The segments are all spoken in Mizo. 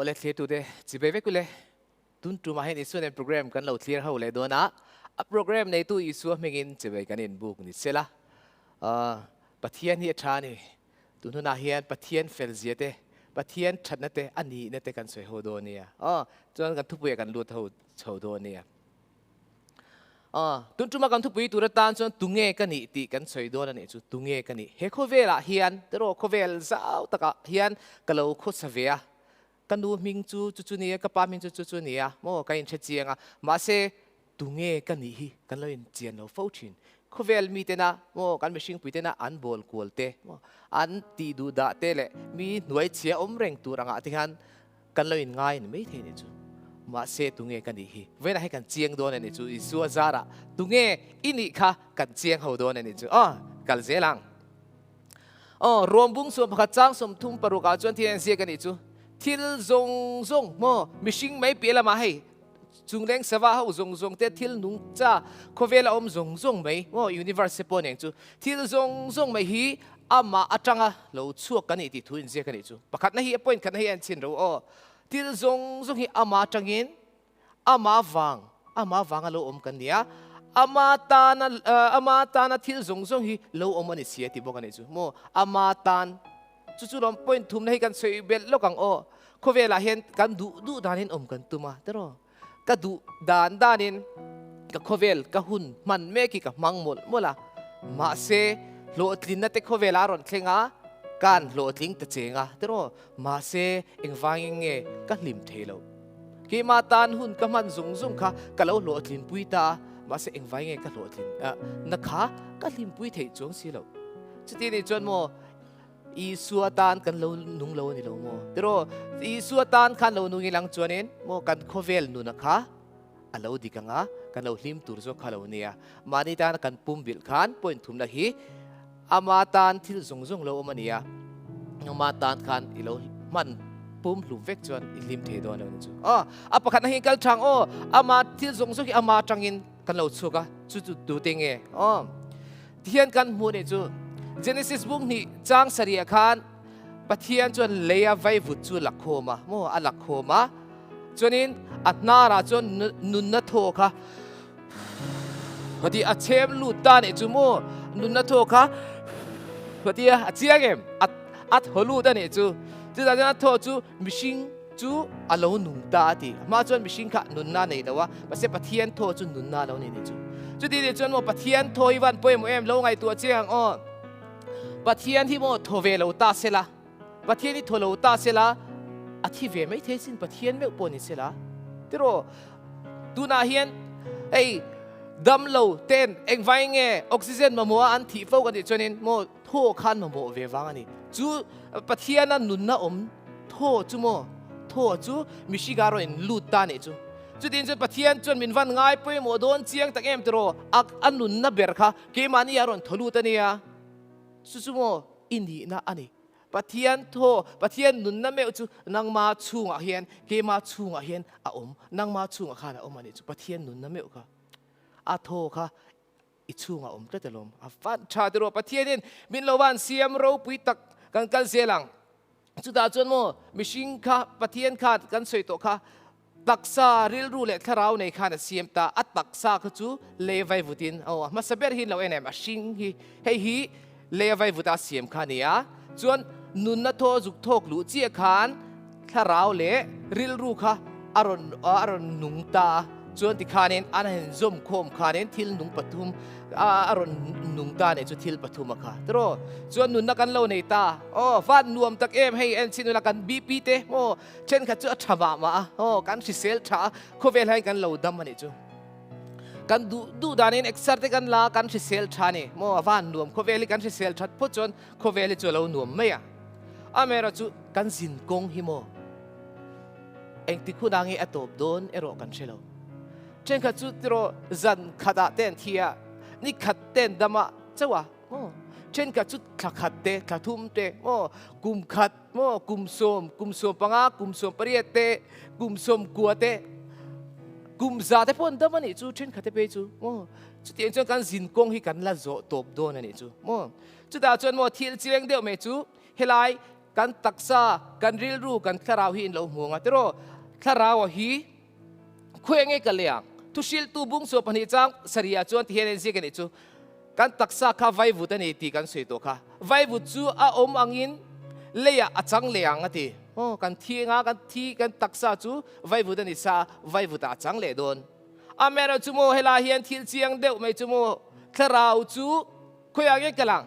Awle thlirtute chibei vek ule. Tun tumah hian Isua nen program kan lo thlir ho leh dawn a, a program neitu Isua hmingin chibei kan inbuk ni sela. Pathian hi a tha a ni. Tun hunah hian Pathian fel zia te, Pathian thatna te, a nihna te kan sawi ho dawn nia. Chuan kan thupuiah kan lut ho chho dawn nia. Tun tuma kan thupui tur atan chuan tunge ka nih tih kan sawi dawn a nih chu, tunge ka nih? He khawvelah hian, tiraw khawvel zau takah hian ka lo khawsa ve a, ka nu hming chu chu chu nia, ka pa hming chu chu chu nia, maw ka inhre chiang a, mahse tunge ka nih hi kan lo inchian lo fo thin. Khawvel mitena maw kan mihringpui tena an bawl kual te, maw an tih duh dah te leh mi hnuaichhia awm reng tur angah te hian Kan lo inngai a ni maithei a nih chu. Mahse tunge ka nih hi? Vawiinah hian kan chiang dawn a nih chu. Isua zarah tunge i nih kha kan chiang ho dawn a nih chu. Aw, kal zel ang. Aw, Ruambung suam pakhat chang 36 ah chuan thil a inziak a nih chu. Thil zawng zawng maw, mihring mai piah lamah hei chungleng sava ho zawng zawng te thil nungcha khawvela awm zawng zawng mai maw, universe te pawh nen chu thil zawng zawng mai hi Amah atanga lo chhuak ka nih tih thu inziak a nih chu. Pakhatna hi a point khatna hi a enchhin ro aw. Thil zawng zawng hi amah atangin amah vang, amah vanga lo awm kan ni a, ama tana ama tana thil zawng zawng hi lo awm a ni si a ti bawk a nih chu. Maw ama tan chu chu lawm point thumna hi kan sawi belh lawk ang aw. Khawvelah hian kan duh duh danin awm kan tum a tiraw. Ka duh dan danin ka khawvel ka hun hman mek hi ka hmang mawlh mawlh a, mahse hlawhtlinna te khawvel a rawn thleng a, kan hlawhtling ta cheng a tiraw, mahse engvangin nge ka hlim thei loh? Keimah tan hun ka hman zung zung kha ka lo hlawhtlin pui ta a, mahse engvangin nge ka hlawhtlin na kha ka hlimpui theih chuang si loh? Chuti nih chuan maw Isua tan kan lo nung lo a ni lo maw? Tiraw, Isua tan khan lo nung ilang chuanin maw kan khawvel nuna kha a lo dik ang a, kan lo hlim tur zawk kha lo nia. Mahni tana kan pum bilh khan point thumna hi ama tan thil zawng zawng lo awm a nia. Ama tan khan i lo hman pum hlum vek chuan i hlim thei dawn lo ni chu. Aw, a pakhatna hi kal thang aw, ama thil zawng zawng hi ama atangin kan lo chhuak a, chu chu tute nge? Aw. Tihian kan hmuh nih chu Genesis buk hnih chang sarih ah khan Pathian chuan lei a vaivut chu a lakkhawm a, maw a lakkhawm a, chuanin a hnar ah chuan nunna thaw kha hati a chhem lut ta nih chu maw nunna thaw kha hati a a chiang em a a thaw lut a nih chu chutah chuan a thaw chu mihring chu a lo nung ta a ti. Amah chuan mihring kha nunna a nei lo a, mahse Pathian thaw chu nunna a lo nei nih chu. Chuti nih chuan maw Pathian thaw hi van pawimawh em lo ngaihtuah che ang aw. Pathian hi maw thaw ve lo ta sela, Pathian hi thaw lo ta sela, a thi ve mai thei sin Pathian meuh pawh ni sela. Tiraw tunah hian hei dam lo ten engvai nge oxygen mamawh a an thih fo kan tih chuanin maw Thaw khan mamawh ve vang a ni. Chu Pathiana nunna awm thaw chu maw? Thaw chu mihringa rawn in lut ta nih chu. Chutin chuan Pathian chuan min van ngai pawimawh dawn chiang tak em tiraw? A a nunna ber kha keimahni a rawn thaw lut a nia. Chu chu maw i nihna a ni. Pathian thaw, Pathian nunna meuh chu nangma chhungah hian, keima chhungah hian a awm. Nangma chhungah khan a awm a nih chu. Pathian nunna meuh kha a thaw kha I chhungah awm tlat alawm. A van tha tiraw Pathianin min lo van siam ropui tak kan kal zel ang. Chutah chuan maw mihring kha Pathian khan kan sawi tawh kha taksa rilru leh thlarau nei khan a siam ta. A taksa kha chu lei vai vutin aw a hmasa ber hi lo en em a hring hi hei hi lei vai vuta siam kha a ni a. Chuan nunna thaw zuk thawk luh chiah khan Thlarau leh rilru kha a rawn a rawn nung ta a, chuan tikhanin an han zawm khawm khanin thil nung pathum a rawn nung ta nih chu thil pathum a kha tiraw? Chuan nunna kan lo nei ta, aw van nuam tak em hei en chin ula kan BP te maw thenkhat chu a tha mah mah a, aw kan hrisel tha a, khawvel hian kan lo dam a nih chu. Kan duh duh danin exer te kan la kan hrisel tha a ni maw, a van nuam khawvel hi kan hrisel that phawt chuan khawvel hi chu a lo nuam mai a. Amaherawhchu kan zin kawng hi maw engtik hunah nge a tawp dawn erawh kan hre lo. Thenkhat chu tiraw zan khatah te an thi a, ni khat te an dam a chauh a maw. Thenkhat chu thla khat te, thla thum te maw, kum khat maw, kum sawm, kum 15, kum 18 te, kum 90 te, kum za te pawh an dam a nih chu thenkhat te phei chu maw. Chutiang chuan kan zin kawng hi kan la zawh tawp dawn a nih chu maw. Chutah chuan maw thil chiang deuh mai chu helai. Kan taksa, kan rilru, kan thlarau hi in lo hmu ang a tiraw? Thlarau a hi khawi nge ka lei ang? Thuhriltu bung suah pahnih chang sarih ah chuan tihian a inziak a nih chu, Kan taksa kha vaivut a ni tih kan sawi tawh kha. Vaivut chu a awm angin leiah a chang leh ang a ti. Aw, kan thi anga kan thi kan taksa chu vaivut a ni sa, vaivut ah a chang leh dawn. Amaherawhchu maw helai hian thil chiang deuh mai chu maw thlarau chu khawiah nge kal ang?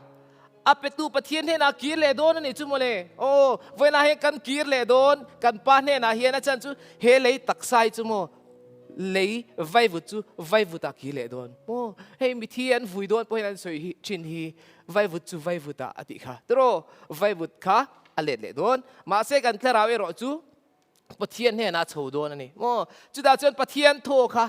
A petu Pathian hnenah kir leh dawn a nih chu mawle. Aw, vawiinah hian kan kir leh dawn, kan Pa hnenah hian a chan chu he lei taksa hi chu maw lei vaivut chu vaivut ah kir leh dawn. Maw hei mithi an vui dawn pawh hian an sawi hi thin hi vaivut chu vaivut ah a tih kha. Tiraw vaivut kha a let leh dawn. Mahse kan thlarau erawh chu Pathian hnenah a chho dawn a ni. Maw chutah chuan Pathian thaw kha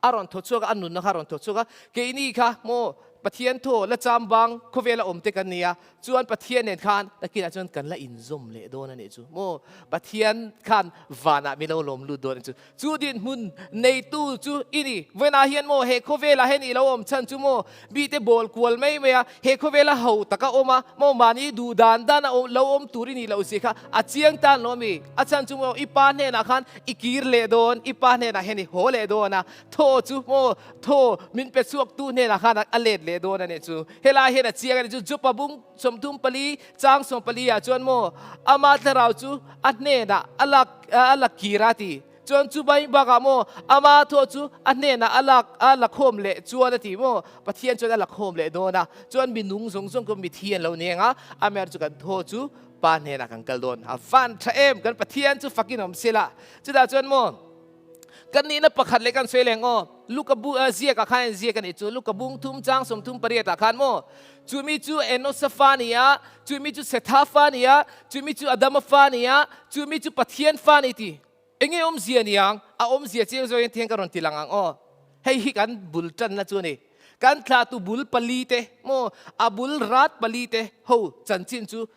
a rawn thaw chhuak a, a nunna kha a rawn thaw chhuak a, keini kha maw Pathian thaw la cham bang khawvela awm te kan ni a, chuan Pathian nen khan nakinah chuan kan la inzawm leh dawn a nih chu maw Pathian khan vanah min lo lawm lut dawn a nih chu. Chu dinhmun neitu chu i ni. Vawiinah hian maw he khawvelah hian i lo awm chhan chu maw mite bawl kual mai mai a, he khawvela ho taka awm a, maw mahni duh dan dan a lo awm tur i nih loh zia kha a chiang tan lo ami? A chhan chu maw i pa hnenah khan i kir leh dawn, i pa hnenah hian i haw leh dawn a, thaw chu maw thaw min pe chhuaktu hnenah khan a let leh dawn a nih chu. Helai hian a chiang a nih chu, Jopa bung 34 chang 14 ah chuan maw ama thlarau chu a hnenah a lak a la kir a ti. Chuan chu bai bakah maw ama thaw chu a hnenah a lak a la khawm leh chuan a ti maw Pathian chuan a la khawm leh dawn a, chuan mi nung zawng zawng kawm mi thi an lo ni ang a, amer chu kan thaw chu Pa hnenah kan kal dawn. A van tha em kan Pathian chu fakin awm sela. Chutah chuan maw kan nihna pakhat leh kan sawi leng aw Luka bu ziakah khan en ziak a nih chu Luka bung thum chang 38 ah khan maw chumi chu Enosa fa a ni a, chumi chu Setha fa a ni a, chumi chu Adama fa a ni a, chumi chu Pathian fa a ni ti. Enge awmzia niang? A awmzia chiang zawk hian thiang ka rawn ti lang ang aw. Hei hi kan bul tanna chu a ni. Kan thlahtu bul pali te maw, a bul rat pali te ho chanchin chu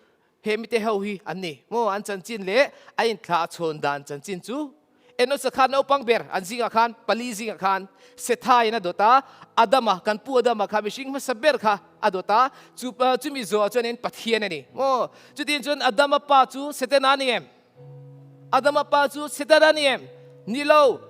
he mite ho hi an ni maw, an chanchin leh a inthlah chhawn dan chanchin chu Enosa khan naupang ber an zingah khan pali zingah khan Setha in a dawt a, Adama, kan pu Adama kha mihring hmasa ber kha a dawt a, chu chumi zawhah chuanin Pathian a ni maw. Chutiang chuan Adama pa chu Setana a ni em? Adama pa chu Satan a ni em? Ni lo.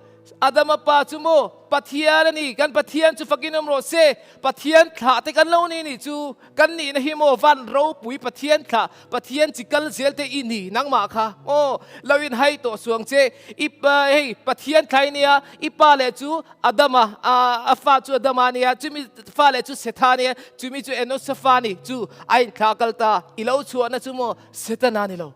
Adama pa chu maw Pathian a ni. Kan Pathian chu fakin awm rawh se. Pathian thlah te kan lo ni nih chu. Kan nihna hi maw van ropui Pathian thlah, Pathian chi kal zel te i ni nangmah kha. Aw, lo in hai tawh suang che. I hei Pathian thlah i nia, i pa leh chu Adama, a fa chu Adama a nia, chumi fa leh chu Setha a nia, chumi chu Enosa fa a ni. Chu a inthlah kal ta. I lo chhuahna chu maw Setana a ni lo.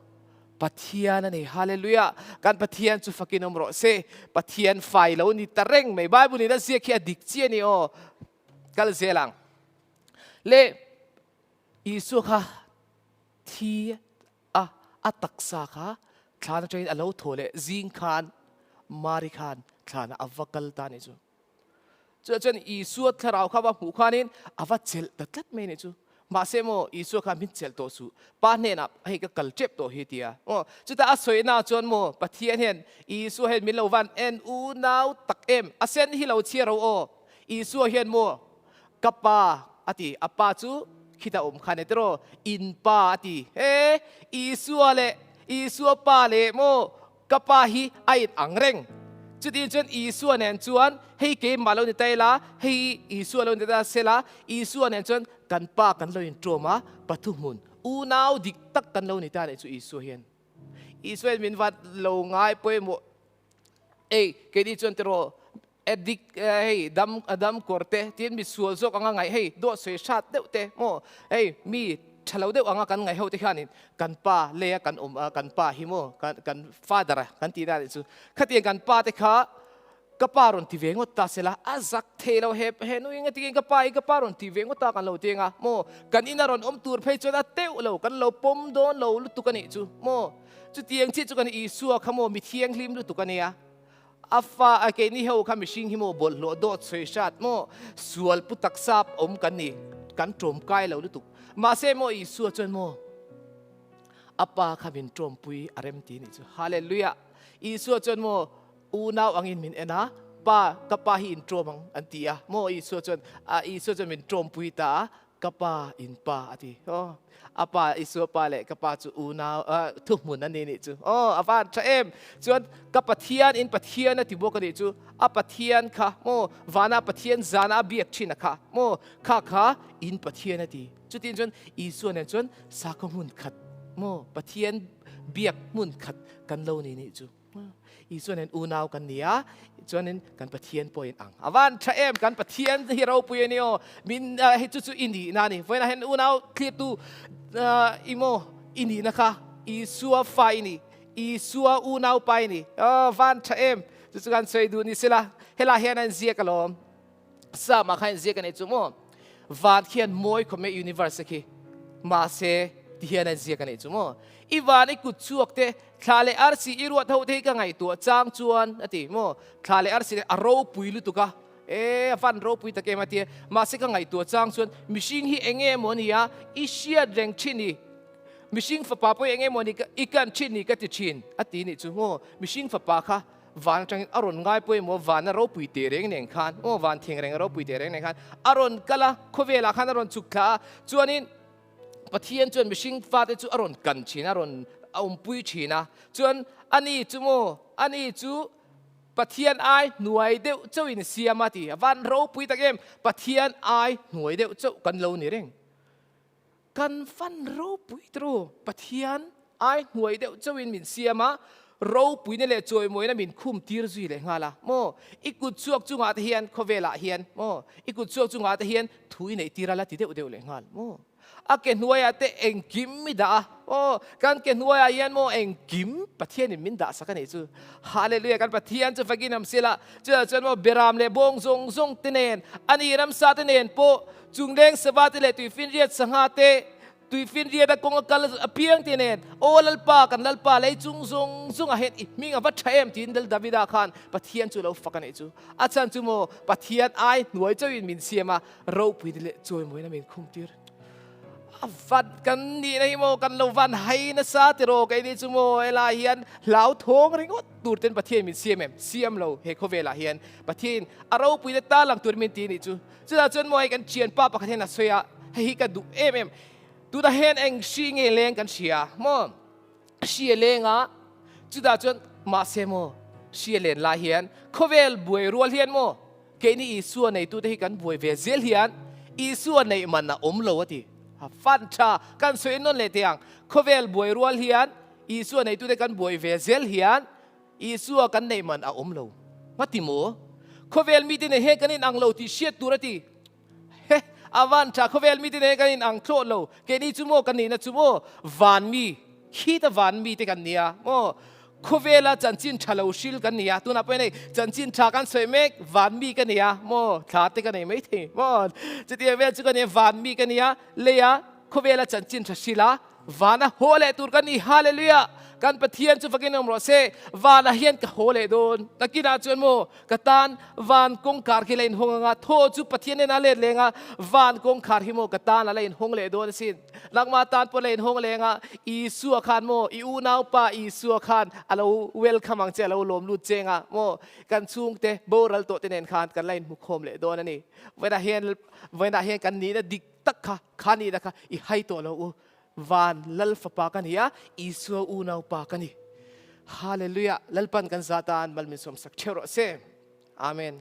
Pathian a ni. Hallelujah! Kan Pathian chu fakin awm rawh se. Pathian fai lo ni ta reng mai. Bible in a ziak hi a dik chi a ni aw. Kal zel ang. Le Isua kha thi a a taksa kha thlan atangin a lo thaw leh zing khan Mari khan thlanah a va kal ta ni chu. Chutah chuan Isua thlarau kha va hmuh khanin a va chelh ta tlat mai a nih chu. Mahse maw Isua kha min chelh tawh suh, Pa hnenah hei ka kal tep tawh hi tia. Aw, chutah a sawina chuan maw Pathian hian Isua hian min lo van en unau tak em, a sen hi lo chhiar ro aw. Isua hian maw ka pa a ti, a pa chu khita awm khan e tiraw, in pa a ti. He, Isua leh Isua pa leh maw Ka pa hi a in ang reng. Chutin chuan Isua nen chuan hei keimah lo ni ta ila, hei Isua lo ni ta sela, Isua nen chuan kan pa kan lo inṭawm a, pathu hmun unau dik tak kan lo ni ta nih chu Isua hian. Isua hian min va lo ngai pawimawh ei, keini chuan tiraw addict hei dam dam kawr te tin mi sual zawk anga ngaih hei dawt sawi hrat deuh te maw hei mi tha lo deuh anga kan ngaih ho te hianin kan pa leia kan awm kan pa hi maw kan kan father a kan tih dan chu khatiang kan pa te kha ka pa rawn ti ve ngawt ta sela a zak thei lo he he nu inga tingin ka pa hi ka pa rawn ti ve ngawt ta kan lo ti anga maw kan ina rawn awm tur phei chuan a teuh lo kan lo pawm dawn lo lutuk a nih chu maw chutiang chiah chu kan Isua kha maw mi thianghlim lutuk a nia. A fa a keini ho kha mihring hi maw bawlhhlawh dawt sawi hrat maw sual pu taksa awm kan ni kan tawmkai lo lutuk mahse maw Isua chuan maw a pa kha min tawmpui a rem ti nih chu Hallelujah Isua chuan maw unau angin min en a pa ka pa hi in tawm ang an ti a maw Isua chuan a Isua chuan min tawmpui ta a. Ka pa in pa a ti. Aw, a pa Isua pa leh ka pa chu unau thuhmun a ni nih chu. Aw, a van tha em. Chuan ka Pathian in Pathian a ti bawk a nih chu. A Pathian kha maw vana Pathian zana a biak thin a kha maw kha kha in Pathian a ti. Chutin chuan Isua nen chuan sakhaw hmun khat maw Pathian biak hmun khat kan lo ni nih chu. Isua nen unau kan ni a, chuanin kan Pathian pawhin ang. A van tha em kan Pathian hi ropui a ni aw. Min hei chu chu i nihna a ni. Vawiinah hian unau thlirtu i maw i nihna kha Isua fa i ni. Isua unau pa i ni. Aw van tha em. Chu chu kan sawi duh ni sela. Helai hian an ziak alawm. Psalm ah khan ziak a nei chu maw? Van khian mawi khawp mai universe khi. Mahse ti hian an ziak a nei chu maw? I van i kut chhuak te, thla leh arsi i ruat ho te hi ka ngaihtuah chang chuan a ti maw? Thla leh arsi te a ropui lutuk a, e a van ropui tak em a ti a. Mahse ka ngaihtuah chang chuan mihring hi eng nge maw nia i hriat reng thin i mihring fapa pawh hi eng nge maw ni i kan thin ni ka ti thin a ti nih chu maw? Mihring fapa kha Van atangin a rawn ngai pawimawh vana ropui teh reng nen khan, aw van thing reng a ropui teh reng nen khan a rawn kal a, khawvelah khan a rawn chuk thla a, chuanin Pathian chuan mihring fate chu a rawn kan thin a, a rawn awmpui thin a, chuan ani chu maw, ani chu Pathian ai hnuai deuh chauhin siam a ti, a van ropui tak em, Pathian ai hnuai deuh chauh kan lo ni reng. Kan fan ropui tru Pathian ai hnuai deuh chauhin min siam a, ropuina leh chawimawina min khum tir zui leh nghal a maw? I kut chhuak chungah te hian khawvelah hian maw? I kut chhuak chungah te hian thu i neih tir a la ti deuh deuh leh nghal maw? A ke hnuaiah te engkim i dah a aw, kan ke hnuaiah hian maw engkim Pathianin min dah sak a nih chu. Hallelujah kan Pathian chu fakin awm sela, chutah chuan maw beram leh bawng zawng zawng te nen, ani ramsa te nen pawh Chung leng sava te leh tuifinriat sangha te, tuifinriat a kawng a kal apiang te nen, Aw Lalpa, kan Lalpa, lei chung zawng zawngah hian i hming a va tha em? tiin Lal Davida khan Pathian chu a lo fak a nih chu. A chhan chu maw, Pathian ai hnuai chauhin min siam a, ropui te leh chawimawiin a min khumtir. A vat kan nihna hi maw, kan lo van hai nasa tiraw keini chu maw, helai hian hlauthawng ringawt tur ten Pathian min siam em? Siam lo, he khawvelah hian Pathian a ropuina tarlang tur min ti a nih chu. Chutah chuan maw hei kan thianpa pakhat hian a sawi a, hei hi ka duh em em. Tunah hian eng hri nge leng kan hria maw? Hri a leng a, chutah chuan mahse maw hri a len lai hian khawvel buai rual hian maw keini Isua neitute hi kan buai ve zel hian Isua neih man a awm lo a ti. A fan tha kan sawi nawn leh teh ang. Khawvel buai rual hian Isua neitute kan buai ve zel hian Isua kan neih man a awm lo. Ngati maw? Khawvel mite nen hian kan inang lo tih hriat tur a ti. He, a van tha, khawvel mite nen hian kan inang thlawh lo. Keini chu maw kan nihna chu maw? Van mi, khita van mite kan nia maw? Khawvela chanchin tha lo hril kan nia. Tunah pawh hian hei chanchin tha kan sawi mek, van mi ka nia maw? Thla te ka nei maithei maw? Chutiang vel chu ka nia, van mi ka nia, leia khawvela chanchin tha hril a, Vana haw leh tur ka ni, Hallelujah! Kan Pathian chu fakin awm rawh se, vanah hian ka haw leh dawn. Nakinah chuan maw, ka tan van kawngkhar khi la inhawng anga, thaw chu Pathian nen a let leng a, van kawngkhar hi maw ka tan a la inhawng leh dawn asin. Nangmah tan pawh la inhawng leng a, Isua khan maw, i unaupa Isua khan a lo welcome ang che, a lo lawm lut cheng a maw, kan chhungte boral tawh te nen khan kan la inhmukhawm leh dawn a ni. Vawiinah hian, vawiinah hian kan nihna dik tak kha, kha nihna kha i hai tawh lo u. Van Lal Fapa ka ni a, Isua unau pa ka ni. Hallelujah! Lalpan kan zah tan mal min sawmsak theuh rawh se. Amen.